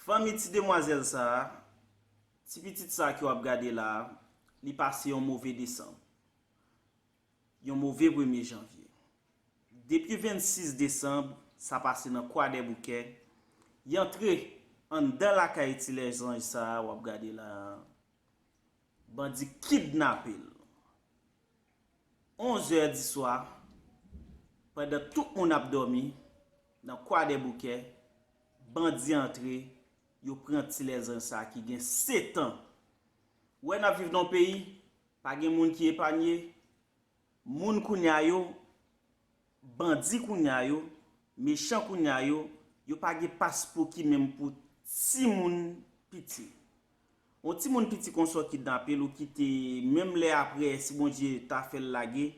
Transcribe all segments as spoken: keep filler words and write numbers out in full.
Fanmi ti demwazèl sa a, ti pitit sa a ke w ap gade la a, li pase yon move desanm, yon move premye janvye. Depi vennsis desanm, sa pase nan Kwadèboukè, y antre anndan lakay ti lèzanj sa a w ap gade la a, bandi kidnape l. Onz è di swa, pandan tout moun ap dòmi, nan Kwadèboukè, bandi antre, yo pran ti lèzanj sa a ki gen sèt an. Ou wè n ap viv nan yon peyi, pa gen moun ki epanye, moun kounye a yo, bandi kounye a yo, mechan kounye a yo, yo pa gen paspouki menm pou timoun piti. Yon timoun piti konsa w kidnape l, ou kite menm lè apre, si Bondye ta fè l lage,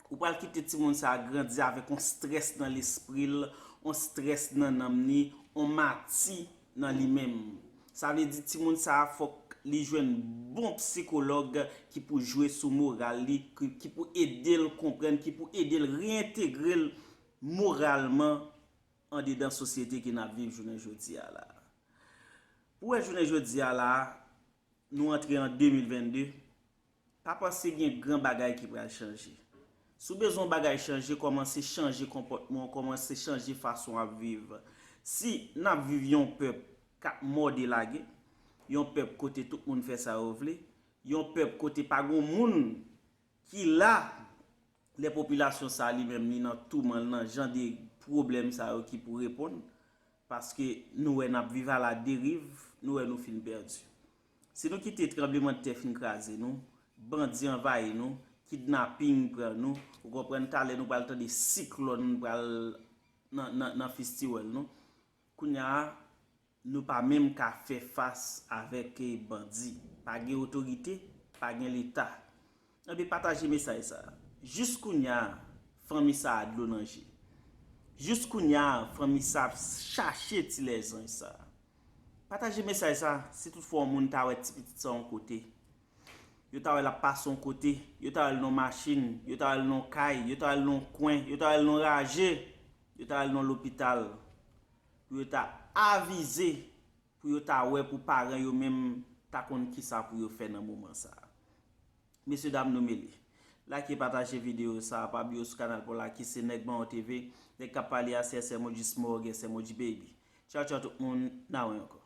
ou pral kite timoun sa a grandi avèk yon strès nan lespri l, yon strès nan nanm li, yon mati nan li menm. Sa vle di timoun sa a fòk li jwenn bon sikològ ki pou jwe sou moral li, ki, ki pou ede l konprann, ki pou ede l reyentegre l moralman andedan sosyete ke n ap viv jounen jodi a la. Pou wè jounen jodi a la, nou antre an de mil vennde, pa panse gen gran bagay ki pral chanje. Si w bezwen yon bagay chanje, kòmanse chanje konpòtman w, kòmanse chanje fason w ap viv. Si n ap viv yon pèp k ap mòde lage, yon pèp kote tout moun fè sa yo vle, yon pèp kote pa gen moun ki la, lè popilasyon sa a li menm li nan touman l, nan jan de pwoblèm sa yo ki pou reponn, paske nou wè n ap viv aladeriv, nou wè nou fin pèdi. Si nou kite tranblemanntè fin kraze nou, bandi anvayi nou, kidnaping pran nou, ou konprann, talè nou pral tande siklòn pral nan, nan, nan festiwèl nou. Kounye a, nou pa menm ka fè fas avèk, eh, bandi. Pa gen otorite, pa gen leta. Ebyen, pataje mesaj sa a. Jis kounye a, fanmi sa a dlo nan je. Jis kounye a, fanmi sa ap chache ti lèzanj sa a. Pataje mesaj sa a, si toutfwa yon moun ta wè ti pitit sa a yon kote. Yo ta wè l ap pase yon kote, yo ta wè l nan yon machin, yo ta wè l nan yon kay, yo ta wè l nan yon kwen, yo ta wè l nan yon raje, yo ta wè l nan yon lopital. Pou yo ta avize, pou yo ta wè, pou paran yo menm ta konn kisa pou yo fè nan moman sa a. Mesye dam, nou mele. Like, pataje videyo sa a, pa bliye w sou kanal pa w la ki se Nèg Mawon T V, nèg k ap pale a, se S M O G Small, S M O G Baby. Tchaw tchaw tout moun, n a wè ankò.